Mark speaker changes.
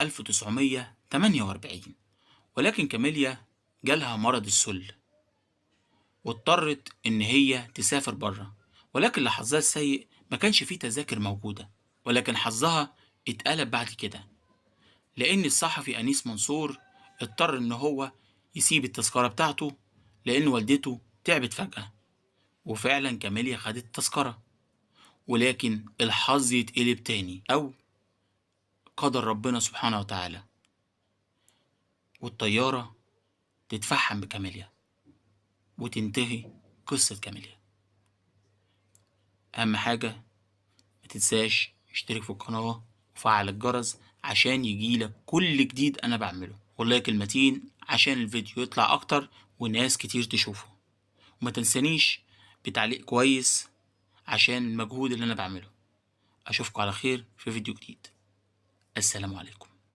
Speaker 1: 1948. ولكن كاميليا جالها مرض السل واضطرت إن هي تسافر بره، ولكن لحظها السيء ما كانش فيه تذاكر موجودة. ولكن حظها اتقلب بعد كده، لأن الصحفي أنيس منصور اضطر إن هو يسيب التذكرة بتاعته لأن والدته تعبت فجأة، وفعلا كاميليا خدت التذكرة. ولكن الحظ يتقلب تاني، أو قدر ربنا سبحانه وتعالى، والطيارة تتفحم بكاميليا وتنتهي قصة كاميليا. أهم حاجة ما تنساش اشترك في القناة وفعل الجرس عشان يجيلك كل جديد أنا بعمله، واللايك المتين عشان الفيديو يطلع أكتر وناس كتير تشوفه، وما تنسانيش بتعليق كويس عشان المجهود اللي أنا بعمله. أشوفكم على خير في فيديو جديد. السلام عليكم.